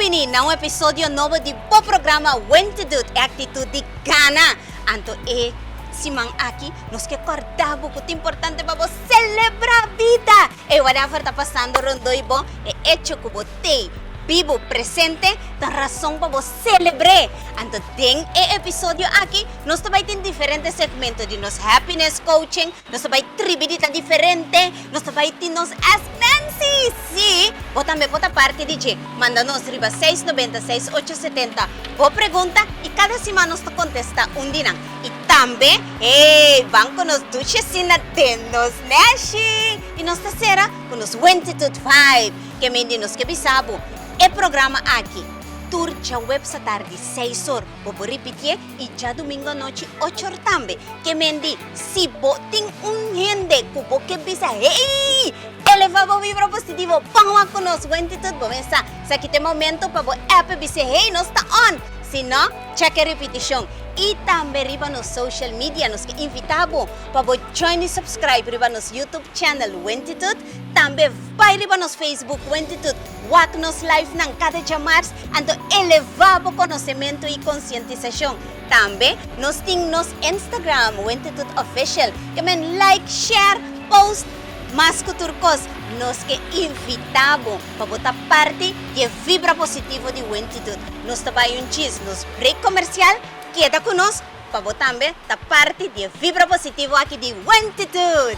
bini na un episodio nobo di bo programa Wentedut, e actitud di gana. Anto e siman aki nos ke corda bo cu ta importante pa bo celebra bida. E whatever ta pasando rondó i bo, e echo cu bo tei bibo, presente, ta rason pa bo celebr'é. Anto den e episodio aki nos ta bay tin diferente segmento di nos happiness coaching, Nos ta bai tribi di ta diferente, nos ta bai tin nos Ask Nancy! Sí, bo tambe por ta parti di dje. Manda nos riba 690 6870 bo pregunta i kada siman nos ta kontestá un di nan. I tambe, hey, ban ku nos dushi asina den nos nèshi! I nos ta sera ku nos Wentitude Vibe, ke mendi nos ke bisa bo e programa aki tur djaweps atardi seis or. Bo por ripitié i djadumingu anochi ochor tambe. Ke men di, si bo tin un hende ku bo ke bisa, Hey! Elevá bo vibra positivo, ban wak ku nos! Wentitut, bo mes sa, esaki ta e momento pa bo app bis'é, Hey, nos ta on! Si no, chèk e ripitishon. I tambe riba nos social media, nos ke invitá bo pa bo join i subscribe riba nos YouTube channel Wentitut, tambe bai riba nos Facebook Wentitut, wak nos live-nan kada djamars, anto elevá bo konosementu i konsientisashon. Tambe nos tin nos Instagram, Wentitut Official. Ke men like, share, post, mas ku tur kos, nos ke invitá bo pa bo ta parti di e vibra positivo di Wentitut. Nos ta bai un djis nos break komersial, keda ku nos pa bo tambe ta parti di e vibra positivo aki di Wentitut!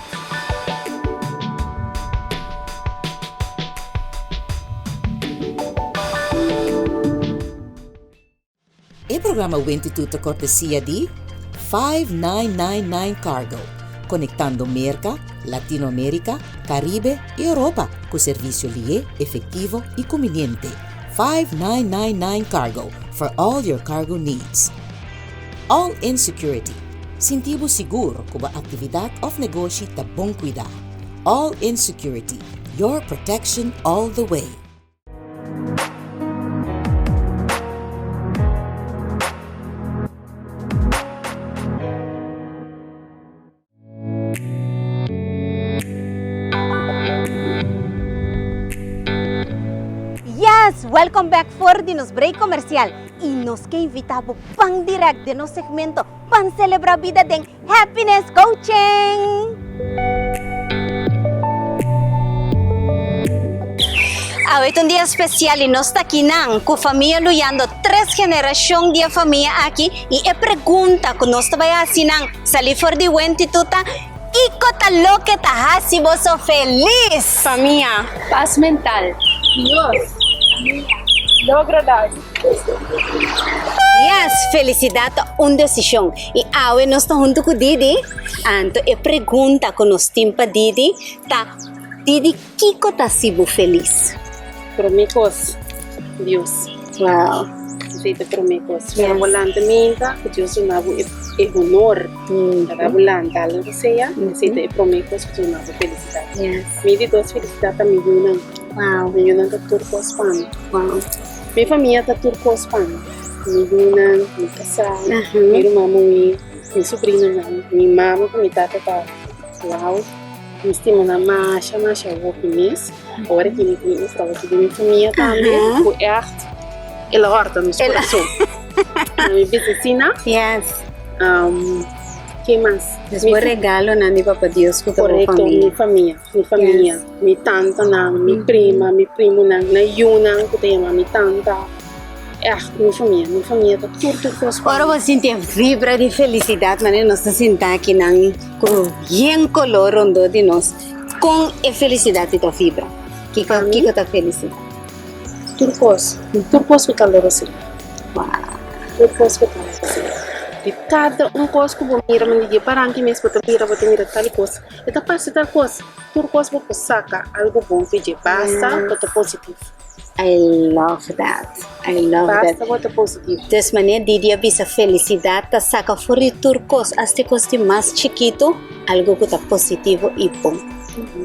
E programa Wentitut ta kortesia di 5999 Cargo, konektando Merka, Latinoamerika, Karibe i Europa ku servisio lié, efektivo i kumbiniente. 5999 Cargo, for all your cargo needs. All In Security, sinti bo sigur ku bo aktividat òf negoshi ta bon kuidá. All In Security, your protection all the way. Yes, welcome back for di nos break comercial. Y nos ke invita bo pan direct den nos segmento Pan Celebra Bida den Happiness Coaching! Awe ta un dia special y nos ta akinan cu famia luyando tres generacion di e famia aki y e pregunta cu nos ta bay haci nan sali for di wentitud ta, Kico ta loke ta haci boso feliz? Famia. Paz mental. Dios. Famia. Logronan. Yes, felicidad ta un decision. Y awe nos ta hunto cu Didi. Anto e pregunta cu nos tin pa Didi ta, Didi, kico ta haci bo feliz? Prome cos, Dios. Wow. Esey ta prome cos. Pero bo lanta minta cu Dios duna bo e honor pa da bo lanta loke sea, esey ta e prome cos cu duna bo felicidad. Yes. Mi di dos felicidad ta mi yunan. Wow. Mi yunan ta tur cos pa mi. Wow. Mi famia ta tur kos pa mi. Mi yunan, mi kasá, mi ruman muhé, mi subrinonan, mi mama ku mi tata ta wow. Mi stima nan masha masha hopi mes. Ora ki mi tin esta hopi di mi famia tambe ku ègt el a hòrta nos kurason. Mi bisa asina. Yes. Ke mas? Nos bo regalonan di Papa Dios ku ta bo famia. Korekto, mi famia. Mi famia, mi tantanan, mi prima, mi primonan, nan yunan ku ta yama mi tanta. Ègt, mi famia, mi famia ta tur tur kos pa mi. Ora bo sinti e vibra di felisidat manera nos ta sinta akinan ku yen koló rondó di nos, kon e felisidat ta vibra? Kiko kiko ta felisidat? Tur kos, tur kos ku ta lora si. Tur kos ku ta lora si. Di kada un kos ku bo mira, manera di e paranki mes bo ta mira, bo ta mira tal kos. E ta parse tal kos, tur kos bo por saka algu bon fi dje, basta bo ta positivo. I love that, I love that. Basta bo ta positivo. Dus manera Didi a bisa felicidad ta saka for di tur kos, asta e kos di mas chikitu, algu ku ta positivo i bon.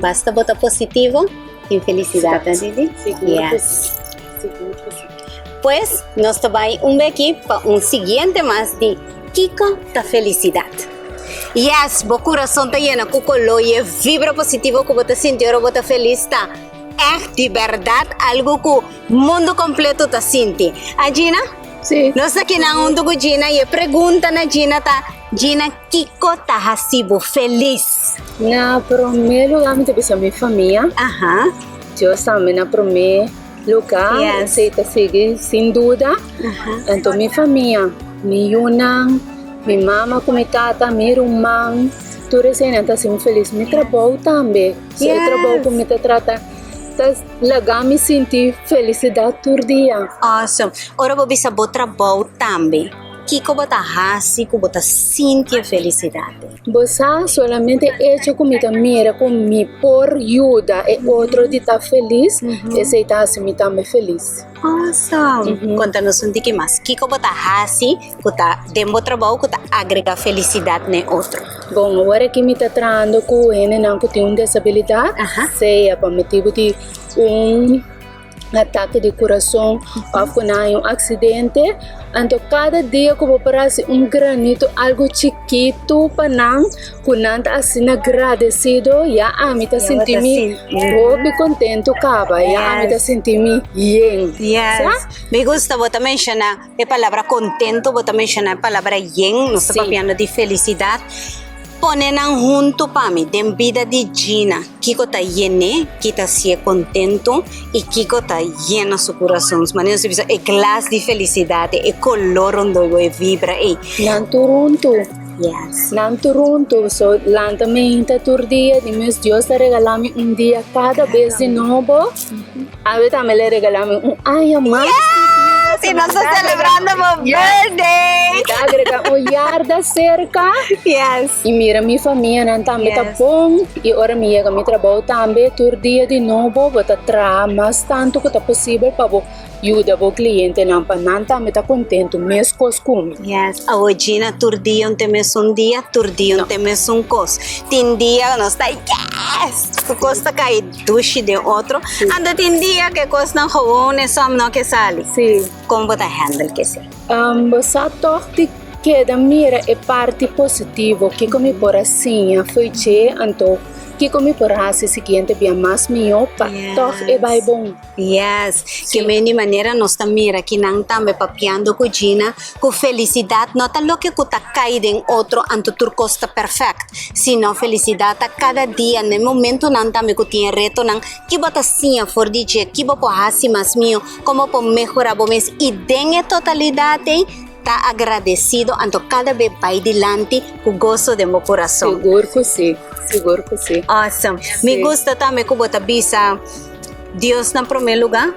Basta bo ta positivo, tin felicidad, ta Didi? Sigur ku Yes. si, sigur ku si. Pues nos ta bai un beki pa un siguiente mas di Kiko ta felicidad. Yes, bo kurason ta yena ku koló i e vibra positivo ku bo ta sinti ora bo ta felis ta. Echt di bèrdat algu ku mundu kompleto ta sinti. A Gina? Sí. Nos ta kinan huntu ku Gina i e pregunta na Gina ta, Gina, kiko ta hasi bo felis? Na promé lugá mi ta bisa mi famia. Aha. Dios tambe na promé lugá. Yes. Esei ta sigui sin duda. Anto mi famia, mi yunan, mi mama ku mi tata, mi ruman, tur eseinan ta hasi mi felis. Mi trabou tambe. Si e trabou ku mi ta trata ta laga mi sinti felisidat tur dia. Awesome. Ora bo bisa bo trabou tambe, kiko bo ta hasi ku bo ta sinti e felisidat? Bo sa, solamente echo ku mi ta mira ku mi por yuda e otro di ta felis, esei ta hasi mi tambe felis. Awesome. Konta nos un tiki mas. Kiko bo ta hasi ku ta den bo trabou ku ta agrega felisidat na e otro? Bon, awor aki mi ta trahando ku hendenan ku tin un desabilidat, sea pa motibu di un atake di kurason òf ku nan haña un aksidente. Anto kada dia ku bo por hasi un granito, algu chikitu pa nan, ku nan ta asina gradesido, ya ami ta sinti mi hopi kontentu kaba, ya ami ta sinti mi yen. Yes. Mi gusta bo ta menshoná e palabra kontentu, bo ta menshoná e palabra yen, nos ta papiando di felisidat. Pone nan huntu pa mi den bida di Gina, kiko ta yen'é, ki ta hasié kontentu i kiko ta yena su kurason. Manera nos ta bisa e glas di felisidat, e kolor rondó bo, e vibra ei. Nan tur huntu. Yes. Nan tur huntu. So lanta meinta tur dia di mes Dios ta regala mi un dia kada bes di nobo. Awe tambe el a regala mi un aña mas. Yes! Y nos ta celebrando bo birthday! Mi ta agrega un yarda cerca. Yes. Y mira mi famianan tambe ta bon. Y ora mi yega mi trabou tambe tur dia di nobo bo ta traha mas tanto cu ta posibel pa bo yuda bo clientenan pa nan tambe ta contento mescos cu mi. Yes. Awo Gina tur dia un te mesun dia, tur dia un te mesun cos. Tin dia nos ta yes! Tur cos ta cay dushi den otro. Anto tin dia ku e kosnan gewoon e sòm no ke sali. Sí. Kon bo ta handle kese? Bo sa tòg di keda mira e parti positivo, kiko mi por a siña fo'i dje, anto kiko mi por hasi siguiente bia mas mihó pa tòg e bai bon. Yes, ke meni manera nos ta mira kinan tambe papiando ku Gina ku felisidat no ta loke ku ta kai den otro anto tur kos ta perfèkt, sino felisidat ta kada dia na e momentunan tambe ku tin e retonan ki bo ta siña for di dje, ki bo por hasi mas mihó, kon bo por mehorá bo mes i den e totalidat ei ta agradesido anto kada be bai dilanti ku goso den bo kurason. Sigur ku si, sigur ku si. Awesome. Mi gusta tambe ku bo ta bisa Dios na promé lugá,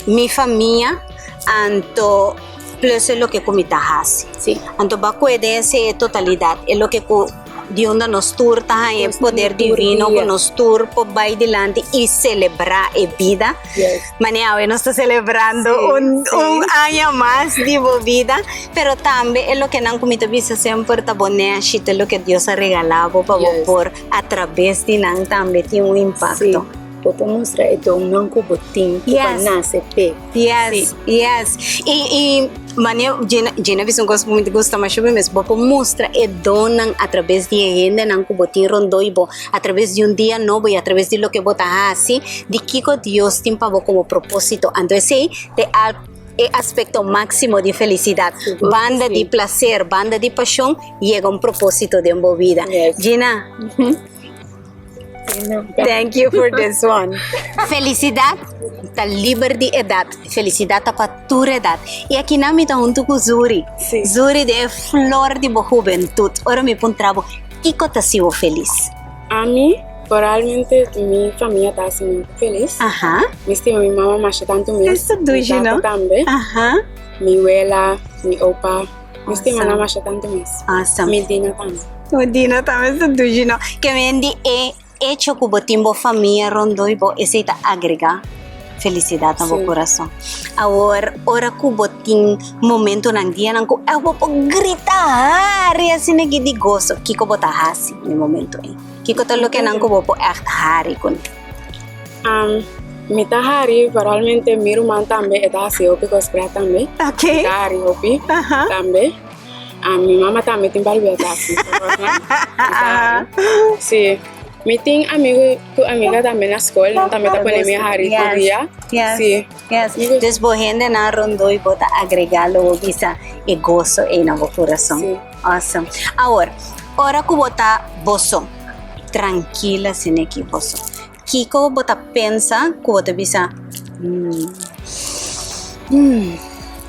mi famia, anto plus e loke ku mi ta hasi. Sí. Anto bo a kue den esei e totalidat, e loke ku di unda nos tur ta haña e poder divino ku nos tur por bai dilanti i selebrá e bida. Yes. Manera awe nos ta selebrando un un aña mas di bo bida, pero tambe e lokenan ku mi ta bisa semper ta bo nèshi, ta loke Dios a regalá bo pa bo por atrabes di nan tambe tin un impakto. Sí. Bo por mustra e donnan ku bo tin ku bo a nase p'e. Yes, yes. I i manera Gina Gina bisa un kos ku mi ta gusta masha mi mes, bo por mustra e donnan atrabes di e hendenan ku bo tin rondó i bo, atrabes di un dia nobo i atrabes di loke bo ta hasi, di kiko Dios tin pa bo komo propósito. Anto esei ta e aspekto máksimo di felisidat. Banda di plaser, banda di pashon, yega un propósito den bo bida. Gina. Thank you for this one. Felicidad ta liber di edad. Felicidad ta pa tur edad. Y aki nan mi ta hunto cu Zuri. Sí. Zuri den e flor di bo hubentud. Ora mi puntra bo, kico ta haci bo feliz? Ami, vooralmente mi famia ta haci mi feliz. Aha. Mi stima mi mama masha tanto mes. Eso dushi, Mi no? tata tambe. Aha. Mi wela, mi opa. Mi stima Awesome. nan masha tanto mes. Awesome. Mi Dina tambe. Bo Dina tambe ta dushi no. Ke men di e hecho ku bo tin bo famia rondó i bo esei ta agrega felisidat na bo Sí. kurason. Awor ora ku bo tin momentonan dianan ku bo por grita hari asina aki di goso kiko bo ta hasi na e momento ei? Kiko ta lokenan ku bo por ègt hari kuné? Mi ta hari vooralmente mi ruman tambe e ta hasi hopi kos pra tambe. Ok. Mi ta hari hopi tambe. Mi mama tambe tin barbia ta hasi kosnan. Mi ta hari. Si. Mi tin amigo ku amiga tambe na skol, nan tambe ta pone mi hari tur dia. Yes. Sí. Yes. Mi gusta. Dus bo hendenan rondó i bo ta agregá lo bo bisa e goso ei na bo kurason. Sí. Awesome. Awor, ora ku bo ta boso, trankil asina aki boso, kiko bo ta pensa ku bo ta bisa, mm, mm,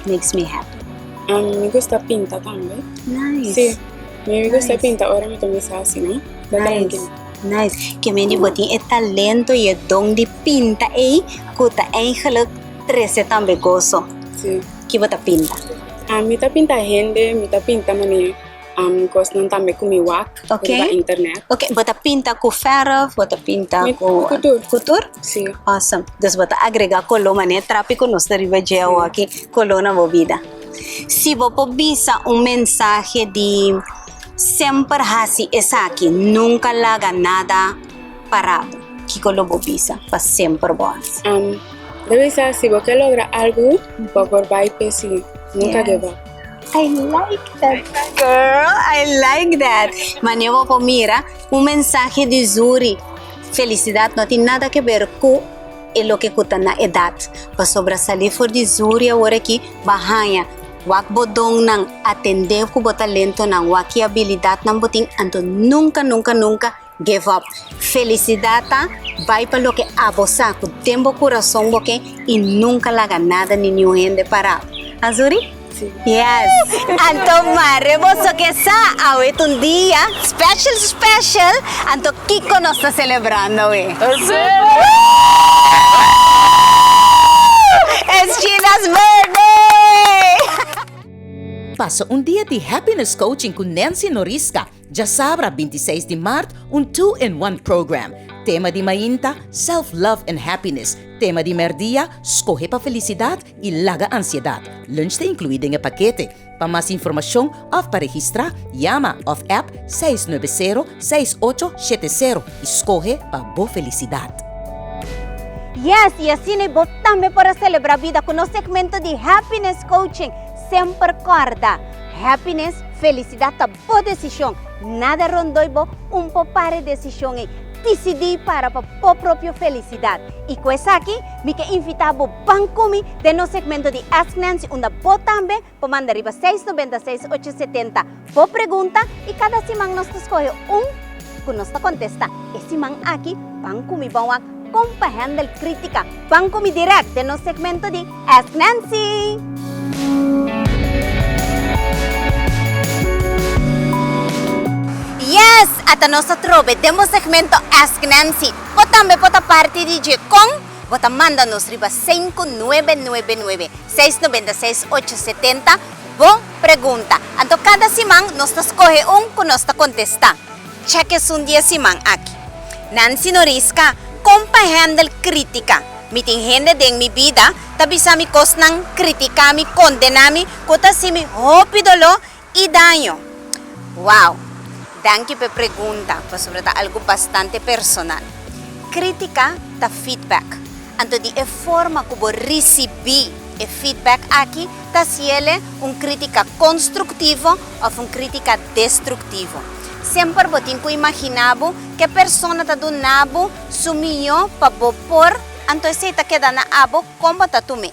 makes me happy? Mi gusta pinta tambe. Nice. Sí. Mi gusta Nice. pinta ora mi ta misa asina. Ta Nice. trankil. Nice. Ke mende bo tin e talento i e don di pinta ei ku ta eigenlijk trese tambe goso. Sí. Ki bo ta pinta? Mi ta pinta hende, mi ta pinta mane kosnan tambe ku mi wak riba internet. Ok, bo ta pinta ku verf, bo ta pinta ku. Ku tur. Ku tur? Sí. Awesome. Dus bo ta agrega koló mane trapi ku nos ta riba dje awoki, koló na bo bida. Si bo por bisa un mensahe di semper hasi esaki, nunka laga nada para bo, kiko lo bo bisa pa semper bo hasi? Debe sa si bo ke logra algu, bo por bai p'e si. Nunka give up. I like that girl, I like that. Mane bo por mira un mensahe di Zuri, Felisidat no tin nada ke ber ku e loke ku ta na edat. Pasobra sali for di Zuri awor aki ba haña wak bo donnan, atendé ku bo talentonan, wak ki abilidatnan bo tin, anto nunka nunka nunka Give up. Felicidad ta bai pa loke abo sa cu den bo curason bo ke y nunca laga nada ni niun hende para. Azuri? Si. Yes. Anto mare boso ke sa awe ta un dia special special anto kico nos ta celebrando awe? It's Gina's birthday! Pasa un dia di Happiness Coaching cu Nancy Norisca. Djasabra 26 di mart un two in one program. Tema di mainta, Self Love and Happiness. Tema di merdia, Skohe pa felisidat i laga ansiedat. Lunch ta inkluí den e pakete. Pa mas informashon òf pa registrá, yama òf app 690 6870 i skohe pa bo felisidat. Yes, i asina bo tambe por a selebrá bida ku nos segmento di Happiness Coaching. Semper kòrda, happiness, felisidat ta Bo desishon, nada rondoi bo un por para e desishon ei. Disidí para pa bo propio felisidat. I ku esaki, mi ke invitá bo ban ku mi den nos segmento di Ask Nancy unda bo tambe por manda riba 696 870 bo pregunta i kada siman nos ta skohe un ku nos ta kontestá. E siman aki ban ku mi ban wak kon pa handle krítika. Ban ku mi dirèkt den nos segmento di Ask Nancy! Yes! Ata nos atrobe den bo segmento Ask Nancy. Bo tambe por ta parti di dje. Kon? Bo ta manda nos riba sinku nuebe nuebe nuebe, seis nobenta seis ocho setenta bo pregunta. Anto kada siman nos ta skohe un ku nos ta kontestá. Check esun di e siman aki. Nancy Norisca, Kon pa handle kritika? Mi tin hende den mi bida ta bisa mi kosnan, kritika mi, kondena mi, ku ta hasi mi hopi doló i daño. Wow! Danki pa e pregunta, pasobra ta algu bastante personal. Kritika ta feedback. Anto di e forma ku bo risibí e feedback aki ta hasiele un kritika konstruktivo òf un kritika destruktivo. Semper bo tin ku imaginá bo ku e persona ta duna bo su mihó pa bo por, anto esei ta keda na abo kon bo ta tum'é.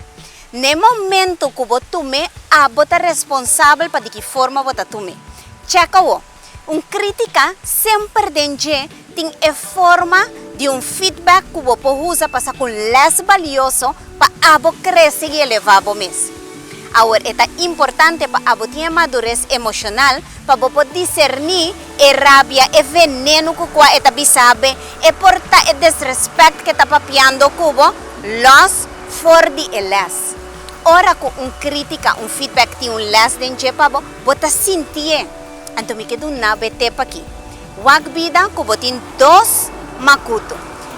Na e momento ku bo tum'é, abo ta responsabel pa di ki forma bo ta tum'é. Chèk awo, un krítika semper den dje tin e forma di un feedback ku bo por usa pa sa ku lès balioso pa abo krese i elevá bo mes. Awor e ta importante pa abo tin e madures emoshonal pa bo por diserní e rabia, e venenu ku kua e ta bisa be, e por ta e desrespèkt ku e ta papiando ku bo, lòs for di e lès. Ora ku un krítika, un feedback tin un lès den dje pa bo, bo ta sintié. Anto mi ke duna bo e tep aki. Wak bida ku bo tin dos makutu.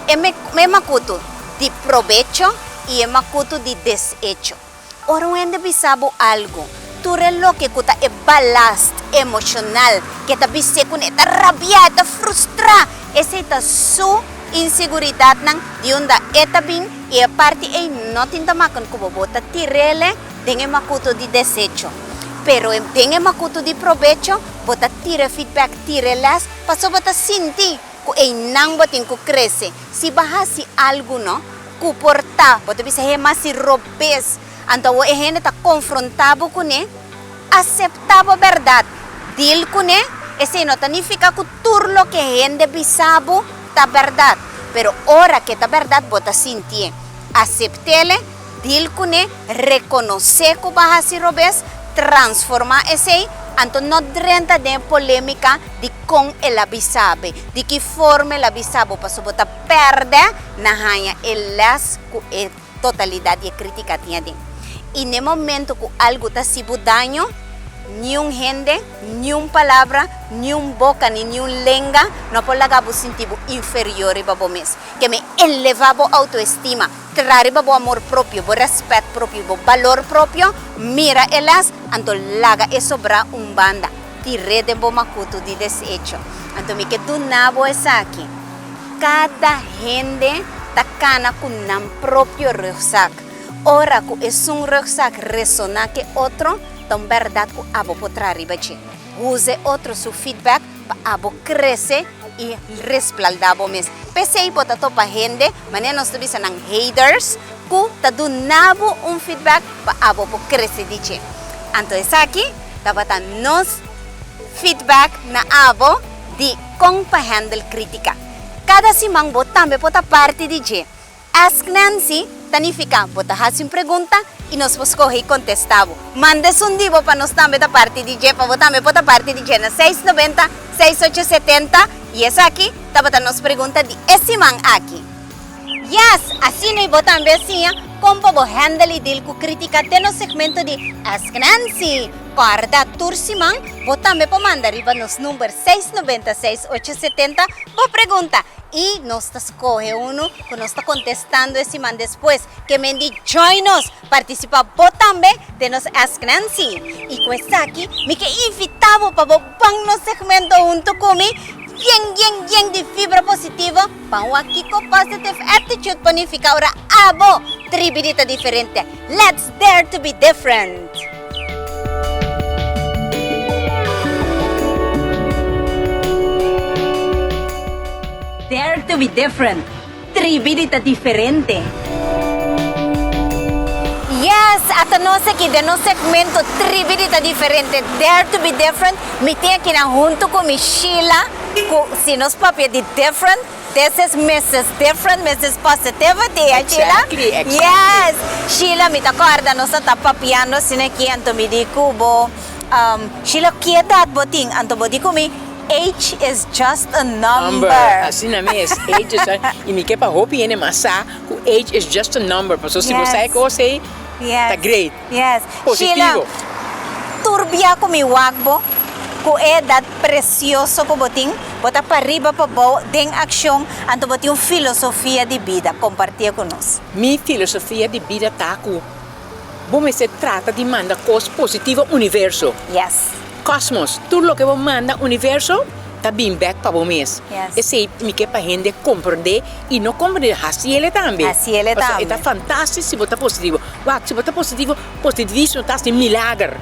E e makutu di probecho i e makutu di desecho. Ora un hende bisa bo algu, tur e loke ku ta e balast emoshonal ke ta bis'é ku e ta rabiá, e ta frustrá, esei ta su inseguridatnan di unda e ta bin i e parti ei no tin ta maken ku bo. Bo ta tir'el den e makutu di desecho. Pero den e makutu di probecho, bo ta tira e feedback, tira e lès, pasobra bo ta sinti. ku einan bo tin ku krese. Si bo hasi algu no ku por ta bo ta bisa he mas si robes, anto awor e hende ta konfrontá bo kuné, aseptá bo bèrdat, deal kuné, esei no ta nifiká ku tur loke hende bisa bo ta bèrdat, pero ora ke ta bèrdat bo ta sintié, asept'é, deal kuné, rekonosé ku bo a hasi robes, transformá esei, anto no drenta den e polémika di kon el a bisa bo, di ki forma el a bisa bo, pasobra bo ta pèrdè na haña e lès ku e totalidat di e krítika tin aden. I n'e momento ku algu ta hasi bo daño, niun hende, niun palabra, niun boka ni niun lenga no por laga bo sinti bo inferior riba bo mes. Ke me elevá bo outoestima, traha riba bo amor propio, bo rèspèt propio, bo balor propio, mira e lès, anto laga e sobrá un banda, tir'é den bo makutu di desecho. Anto mi ke duna bo esaki, Kada hende ta kana ku nan propio rugzak. Ora ku esun rugzak resoná ku e otro, ta un bèrdat ku abo por traha riba dje. Usa e otro su feedback pa abo krese i respaldá bo mes. P'esei bo ta topa hende, manera nos ta bisa nan haters, ku ta duna bo un feedback pa abo por krese di dje. Anto esaki tabata nos feedback na abo di kon pa handle krítika. Kada siman bo tambe por ta parti di dje. Ask Nancy ta nifiká bo ta hasi un pregunta i nos por skohe i kontestá bo. Manda esun di bo pa nos tambe ta parti di dje, pa bo tambe por ta parti di dje na 690 6870 i esaki tabata nos pregunta di e siman aki. Yes! Asina i bo tambe a siña kon pa bo handle i deal ku krítika den nos segmento di Ask Nancy. Kòrda tur siman bo tambe por manda riba nos number 690 6870 bo pregunta i nos ta skohe unu ku nos ta kontestando e siman despues. Ke men di join nos! Partisipá bo tambe den nos Ask Nancy! I ku esaki mi ke invitá bo pa bo ban nos segmento huntu ku mi yen yen yen di fibra positivo pa wak kiko positive attitude por nifiká ora abo tribi di ta diferente. Let's dare to be different! Dare to be different, tribi di ta diferente. Yes, ata nos aki den nos segmento Tribi di ta diferente, Dare to be different, mi tin akinan hunto cu mi Sheila, cu si nos papia di different, This is Missus Different, Missus Positivity, eh Sheila? Exactly, exactly. Yes! Sheila, mi ta corda nos ta ta papiando asina aki, anto mi di cu bo, um, Sheila, ki edad bo tin? Anto bo di cu mi, Age is just a number. Number, asina mes, age is a, y mi ke pa hopi hende mas sa cu age is just a number, pasobra si bo sa e cos ey, Yes. ta great. Yes. Positivo. Sheila, tur bia cu mi wak bo, cu e edad precioso cu bo tin, bo ta pariba pabou den accion, anto bo tin un filosofia di bida. Compartie cu nos. Mi filosofia di bida ta cu bo mester trata di manda cos positivo universo. Yes. Cosmos, tur loke bo manda universo ta bin bek pa bo mes. Yes. Esey mi ke pa hende comprende y no comprende, haciele tambe. Haciele Pasobra tambe. e ta fantastico si bo ta positivo. Wak, si bo ta positivo, positivismo ta haci milager.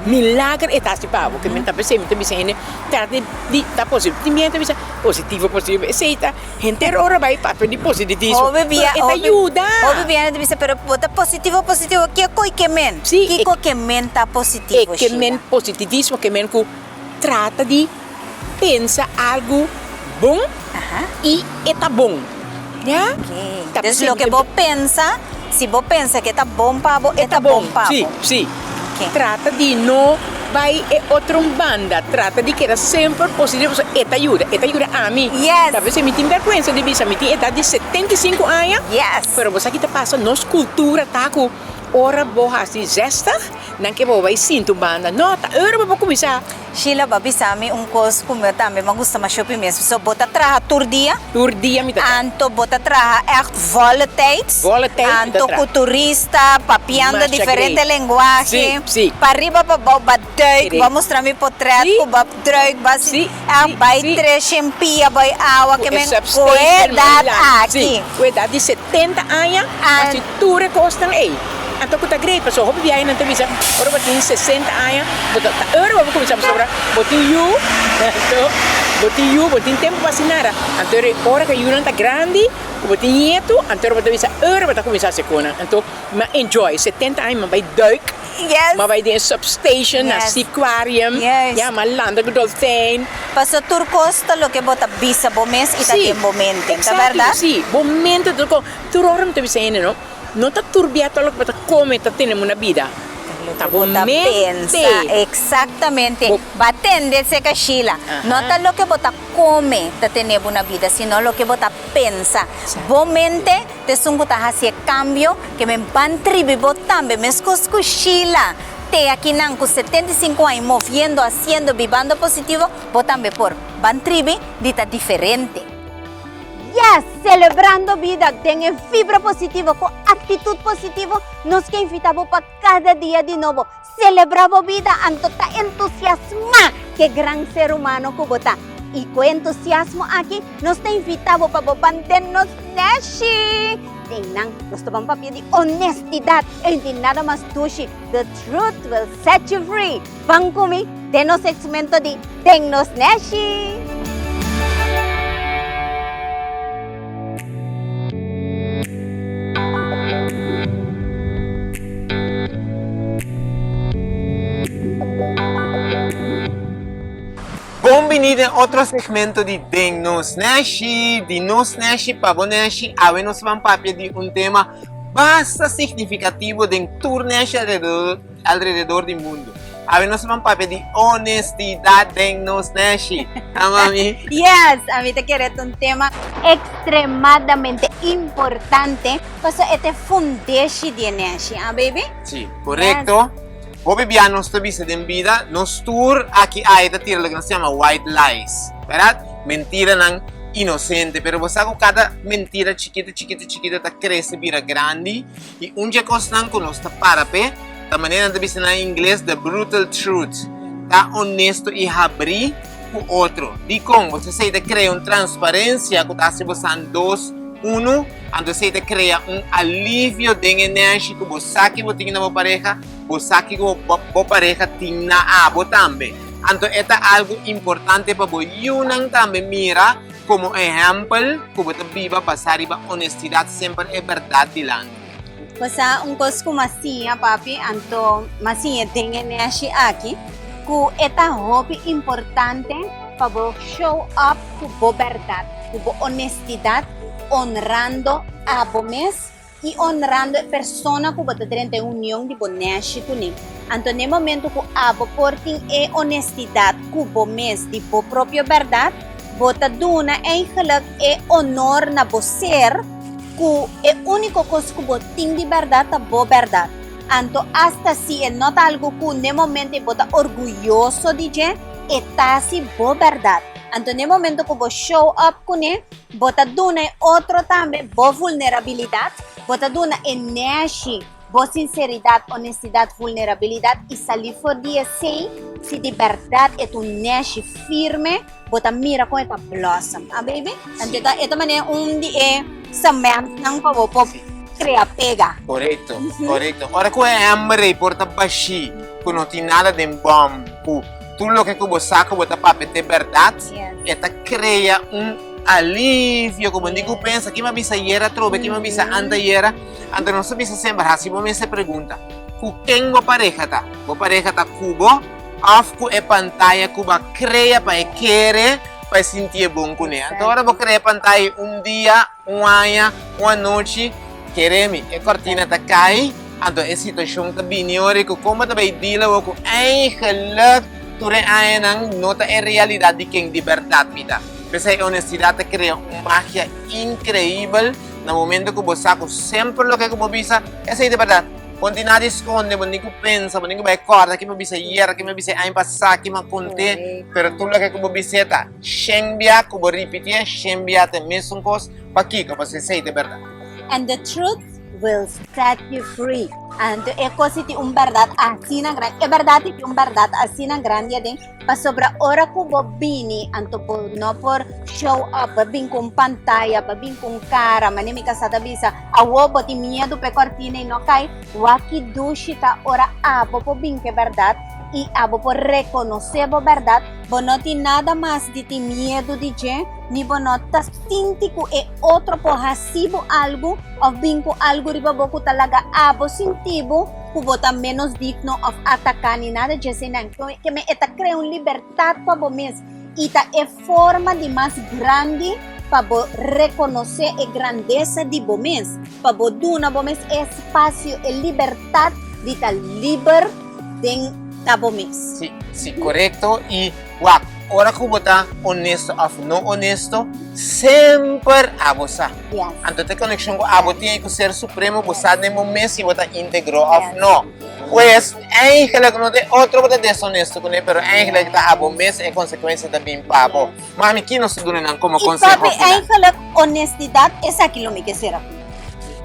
Milager e ta haci pa bo. Ke mi ta pens'e, mi ta bisa hende trata di ta positivo. Tin biaha ta bisa positivo, positivo. Esey ta henter ora bay papia di positivismo. Hopi bia, Pero e ta hopi, yuda. hopi biaha ta bisa, pero bo ta positivo, positivo, kiko y ke men? Sí, e. Kiko ke men ta positivo, E ke Sheila? men positivismo ke men ku trata di pensa algu bon i e ta bon. Ya? Ok. Dus loke bo pensa, si bo pensa ke ta bon pa bo, e ta bon pa bo. Sí, sí. Trata di no bai e otro banda. Trata di keda semper positivo pasobra e ta yuda. E ta yuda ami. Yes. Ta bes mi tin bèrgwensa di bisa mi tin edat di 75 aña. Yes. Pero bo sa ki ta pasa? Nos kultura ta ku ora bo hasi zestig, nan ke bo bai sinti un banda. No, ta ora bo por kuminsá. Sheila bo a bisa mi un kos ku mi tambe mi a gusta masha hopi mes. So bo ta traha tur dia? Tur dia mi ta traha. Anto bo ta traha ègt volle tijd? Volle tijd mi ta Anto traha. ku turista, papiando Masha diferente great. lenguahe. Sí, sí. Pariba pabou ba duik, Great. bo a mustra mi potret Sí. ku bo a druik, bo a Sí, ègt sí, bai sí. tres pia bai awa Ku ke e men ku substation edat Maryland. aki. Sí, ku edat di 70 aña An hasi tur e kosnan ei. Anto ku ta great pasobra hopi biahe nan ta bisa ora bo tin 60 aña bo ta ta ora bo kuminsá pasobra bo tin yu anto bo tin yu bo tin tempu pa hasi nada anto ora ku e yunan ta grandi ku bo tin nietu anto ora bo ta bisa ora bo ta kuminsá hasi konan anto mi a enjoy 70 aña mi a bai duik mi a bai den e substation na seaquarium ya mi a landa ku dolfijn. Paso tur kos ta loke bo ta bisa bo mes i ta den bo mente, ta bèrdat? Si, bo mente ta kon tur ora mi ta bisa hende no. No ta turbia tur loke bo ta come ta tene bo na bida. Ta bo ta mente. pensa, exactamente. Bo. Ba tende seca Sheila. No ta loke bo ta come ta tene bo na bida, sino loke bo ta pensa. Bo mente ta esun cu ta haci e cambio ke men ban tribi bo tambe, mescos cu Sheila te akinan cu 75 aña moviendo, haciendo, bibando positivo, bo tambe por. Ban tribi di ta diferente. Yes! Celebrando bida den e vibra positivo cu actitud positivo, nos ke invita bo pa cada dia di nobo celebra bo bida anto ta entusiasma ke gran ser humano cu bo ta. Y cu e entusiasmo aki nos ta invita bo pa bo ban den nos neshi! Den nan nos ta ban papia di honestidad y di nada mas dushi, the truth will set you free! Ban cu mi den nos segmento di Den Nos Neshi! Bon bini den otro segmento di Den Nos Neshi, di nos neshi pa bo neshi. Awe nos ban papia di un tema basta significativo den tur neshi alrededor alrededor di mundu. Awe nos ban papia di honestidad den nos neshi. Ha mami? Yes, ami ta kere ta un tema extremadamente importante pasobra e ta e fundeshi di e neshi, ah baby? Si, korekto. Hopi bia nos ta bisa den bida, nos tur aki aye ta tira loke nos ta yama white lies, bèrdat? Mentiranan inosente, pero bo sa ku kada mentira chikito chikito chikito ta krese bira grandi. I un dje kosnan ku nos ta para p'e ta manera nan ta bisa na ingles the brutal truth, ta honesto i habrí ku otro. Dikon? Bo sa esei ta krea un transparensia ku ta hasi bosan dos unu, anto esei ta krea un alivio den e nèshi ku bo sa ki bo tin na bo pareha, bo sa kiko bo pareha tin na abo tambe. Anto e ta algu importante pa bo yunan tambe mira Komo ehèmpel ku bo ta biba basá riba onestidat semper e bèrdat dilanti. Bo sa un kos ku m'a siña, papi, anto m'a siña den e nèshi aki, ku e ta hopi importante pa bo show up ku bo bèrdat, ku bo onestidat, onrando abo mes I onrando e persona ku bo ta drenta e union di bo nèshi kuné. Anto n'e momento ku abo por tin e onestidat ku bo mes di bo propio bèrdat, bo ta duna eigenlik e onor na bo ser ku e úniko kos ku bo tin di bèrdat ta bo bèrdat. Anto asta si e no ta algu ku n'e momento ei bo ta orguyoso di dje, e ta si bo bèrdat. Anto n'e momento ku bo show up kuné, Bo ta duna e otro tambe bo vulnerabilidat, bo ta duna e nèshi bo sinseridat, onestidat, vulnerabilidat i salí for di esei, si di bèrdat e ta un nèshi firme, bo ta mira kon e ta blossom. Ah baby? Anto e ta e ta manera un di e sementnan pa bo por krea pega. Korekto, korekto. Ora ku e hèmber ei por ta bashí, ku no tin nada den bòm, ku Tur loke ku bo sa ku bo ta papia ta e bèrdat, e ta krea un alivio ku bo ni ku pensa, Ki mi a bisa ayera atrobe? Ki mi a bisa antayera? Anto nos ta bisa semper, hasi bo mes e pregunta, Ku ken bo pareha ta? Bo pareha ta ku bo òf ku e pantaya ku bo a krea pa e kere pa e sinti e bon kuné? Anto ora bo krea e pantaya un dia, Un aña, un anochi, kere mi, e kortina ta kai, anto e situashon ta bini ora ku kon bo ta bai deal awor ku eigenlijk tur e añanan no ta e realidat di ken di bèrdat mi ta. P'esei e honestidat ta krea un magia inkreibel na momento ku bo sa ku semper loke ku bo bisa esei ta bèrdat. Bo no tin nada di skonde, bo no tin ku pensa, bo no tin ku bai kòrda ke mi a bisa ayera, ke mi a bisa e aña pasá, ke mi a kont'é, pero tur loke ku bo bis'é ta. Shen bia ku bo ripitié, shen bia ta e mesun kos. Pakiko? Pasobra esei ta e bèrdat. And the truth. will set you free. Anto e kos tin un bèrdat asina grandi, e bèrdat tin un bèrdat asina grandi aden, pasobra ora ku bo bini, anto bo no por show up, bo bin ku un pantaya, bo bin ku un kara, manera mi kasá ta bisa, awor bo tin miedu pa e kòrtina i no kai, wak ki dushi ta ora abo por bin ku e bèrdat i abo por rekonosé bo bèrdat, bo no tin nada mas di tin miedu di dje, ni bo no ta sinti ku e otro por hasi bo algu òf bin ku algu riba bo ku ta laga abo sinti bo ku bo ta ménos digno òf ataká ni nada dje eseinan. Ke men e ta krea un libertat pa bo mes i ta e forma di mas grandi pa bo rekonosé e grandesa di bo mes, pa bo duna bo mes e espasio, e libertat di ta liber den ta bo mes. Sí, sí, korekto. I wak, ora ku bo ta honesto òf no honesto, semper abo sa. Yes. Anto ta e konekshon ku abo tin ku Ser Supremo, bo sa den bo mes si bo ta íntegro òf no. Pues, eigenlijk no ta e otro bo ta deshonesto kuné, pero eigenlijk ta abo mes e konsekuensia ta bin pa bo. Mami, ki nos ta duna nan komo I konseho papi, final? eigenlijk honestidat, esaki lo mi ke sera ku.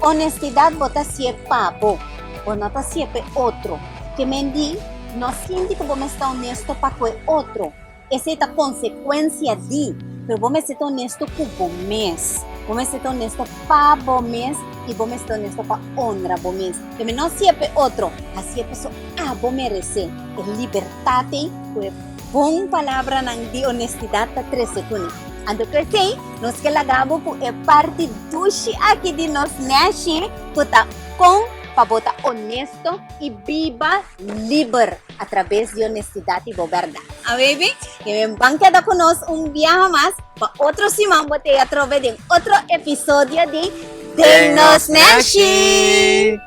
Honestidat bo ta hasié pa bo, bo no ta hasié pa e otro. Ke men di, No sinti ku bo mester ta honesto pa ku e otro. Esei ta konsekuensia di. Pero bo mester ta honesto ku bo mes. Bo mester ta honesto pa bo mes i bo mester ta honesto pa honra bo mes. Ke men no hasié pa e otro, hasié paso abo meresé e libertat ei ku e bon palabranan di honestidat ta trese kuné. Anto ku esei nos ke laga bo ku e parti dushi aki di nos nèshi ku ta kon pa bo ta honesto i biba liber atrabes di honestidat i bo bèrdat. A baby, ke men ban keda ku nos un biaha mas pa otro siman bo te atrobe den otro episodio di Den Nos Nèshi!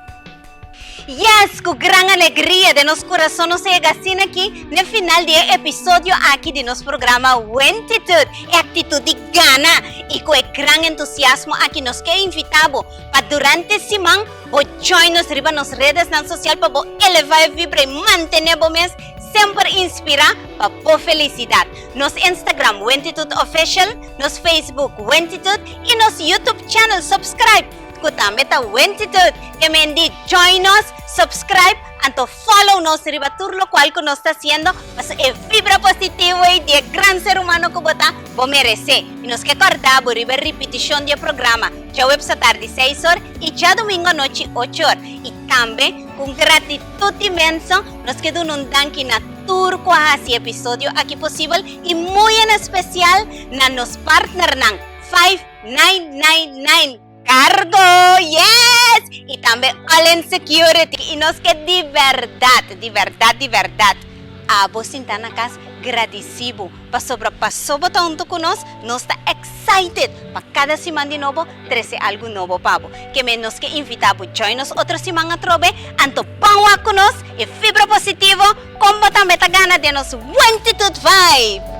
Yes, ku gran alegria den nos kurason nos a yega asina aki n'e final di e episodio aki di nos programa Wentitude, e aktitut di gana! I ku e gran entusiasmo aki nos ke invitá bo pa durante siman Bo join nos riba nos redesnan sosial pa bo elevá e vibra i mantené bo mes semper inspirá pa bo felisidat. Nos Instagram Wentitude Official, nos Facebook Wentitude i nos YouTube channel subscribe ku tambe ta Wentitude. Ke men di join nos, subscribe anto follow nos riba tur lokual ku nos ta hasiendo pasobra e vibra positivo ei di e gran ser humano ku bo ta, bo meresé. I nos ke kòrda bo riba e ripitishon di e programa djaweps atardi seis or i djadumingu anochi ocho or. I tambe ku un gratitut inmenso nos ke duna un danki na tur ku a hasi e episodio aki posibel i muy en espesial na nos partnernan 5999 Cargo! Yes! I tambe All In Security. I nos ke di bèrdat, di bèrdat, di bèrdat abo sinta na kas gradisí bo pasobra paso bo ta huntu ku nos, nos ta excited pa kada siman di nobo trese algu nobo pa bo. Ke men nos ke invitá bo join nos otro siman atrobe, anto ban wak ku nos e fibra positivo kon bo tambe ta gana den nos Wentitude Vibe!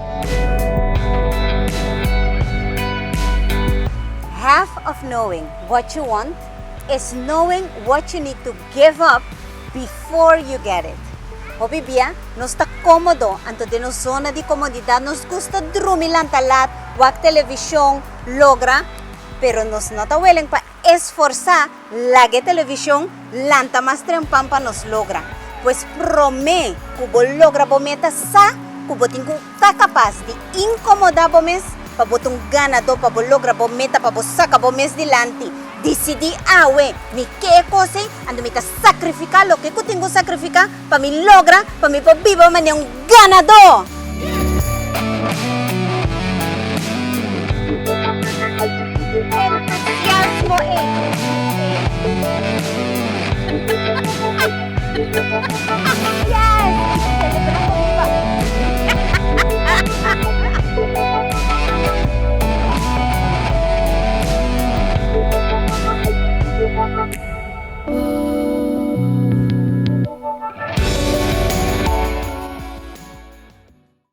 Half of knowing what you want is knowing what you need to give up before you get it. Hopi bia nos ta kómodo, anto den nos zona di komodidat nos gusta drumi lanta lat, wak televishon, logra, pero nos no ta welen pa esforsá laga e televishon lanta mas trempan pa nos logra. Pues promé ku bo logra bo meta sa ku bo tin ku ta kapas di inkomodá bo mes pa bo ta un ganadó, pa bo logra bo meta, pa bo saka bo mes dilanti. Disidí awe, mi ke e kos ei, anto mi ta sakrifiká loke ku tin ku sakrifiká pa mi logra, pa mi por biba manera un ganadó! Entusiasmo ei!